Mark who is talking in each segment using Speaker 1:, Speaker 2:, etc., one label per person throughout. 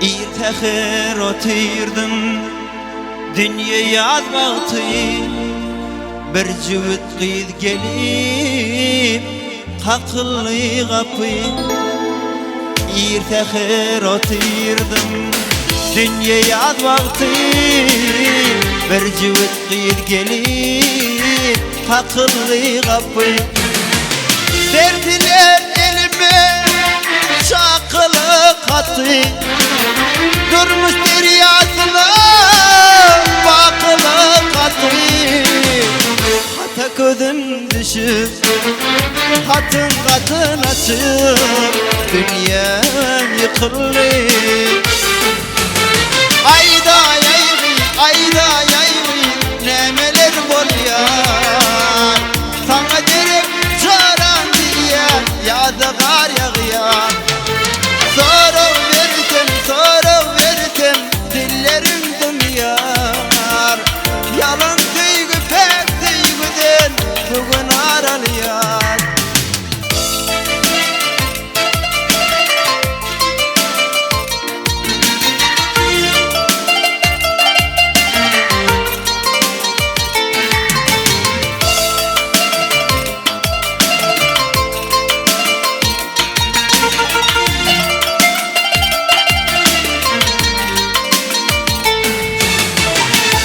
Speaker 1: Ir säher otyrdym, dünýe ýaz wagty, Bir jübüt gyz gelip, kakyldy gapy. Ir säher otyrdym, dünýe ýaz wagty, Bir jübüt gyz gelip, kakyldy gapy. Berdiler elime çakylyk haty, Durmuş derýasyna bakylyk haty. Hata gözüm düşüp, hatyň gatyn açyp, Dünýäm ýykyldy. Aýdaýaýgy, aýdaýaýgy, nämeler bolýar? Saňa derek jaran diýýär, ýa-da gar ýagýar. Sorag bersem, sorag bersem, dillerim dymýar. Ýalan söýgi päk söýgüden bu gün ar alýar.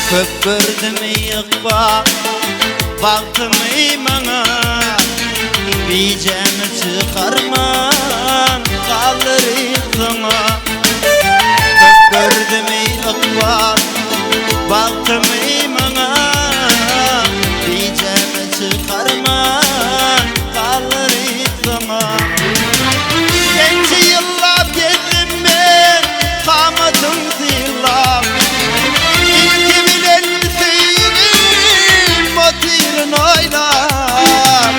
Speaker 1: Köp gördüm ykbal bagtymy maňa Bijämi çykarman galdyryp soňa Köp gördüm ykbal bagtymy maňa Bijämi çykarman galdyryp soňa Ençe ýyllap gezdim men kamatyň sylap Ilki bilen söýgim otyryn oýlap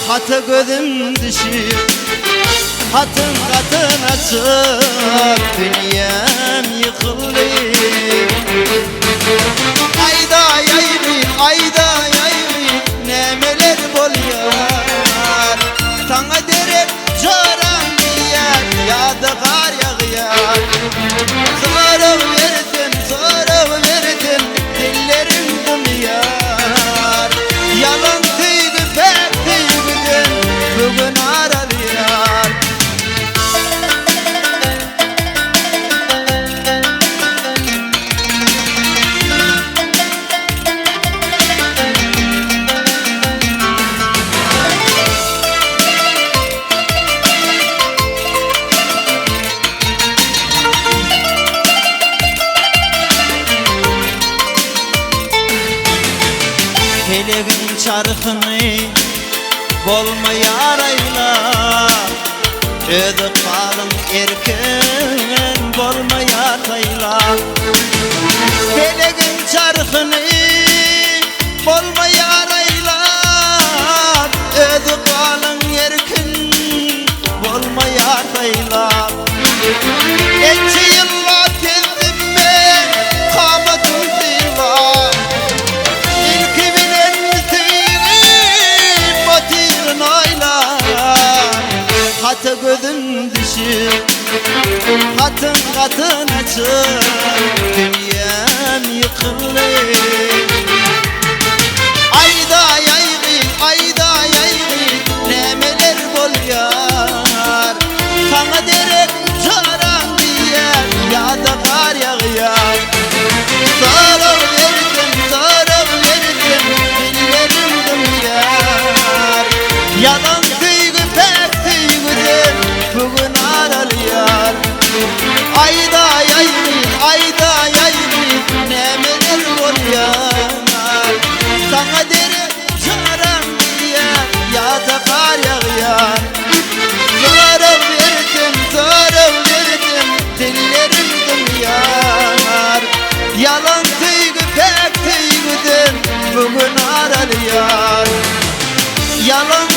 Speaker 1: Hata gözüm düşüp Hatyn gatyn açyp Dünýäm ýykyldy Aýdaýaýly, aýdaýaýly Nämeler bolýar Saňa derek joram diýýär Ýa-da gar ýagýar Sorag bersem, sorag bersem Dillerim dymýar Ýalan söýgi päk söýgüden Bu gün ar alýar. Pelegiň çarhyny bolmaýar aýlap, Öz ykbalyň erkin bolmaýar saýlap. Pelegiň çarhyny bolmaýar aýlap, Öz ykbalyň erkin bolmaýar saýlap. Ençe ýyllap gezdim men kamatym sylap, Ilki bilen söýgim otyryn oýlap. Hata gözüm düşüp, hatyn gatyn açyp, Dünýäm ýykyldy. Aýdaýaýgy, aýdaýaýgy, nämeler bolýar? Saňa derek jaran diýýär, ýa-da gar ýagýar. Sorag bersem, sorag bersem, dillerim dymýar. Ýalan söýgi päk söýgüden bu gün ar alýar. Aýdaýaýgy, aýdaýaýgy, nämeler bolýar? Saňa derek jaran diýýär, ýa-da gar ýagýar. Sorag bersem, sorag bersem, dillerim dymýar. Ýalan söýgi päk söýgüden bu gün ar alýar. Ýalan.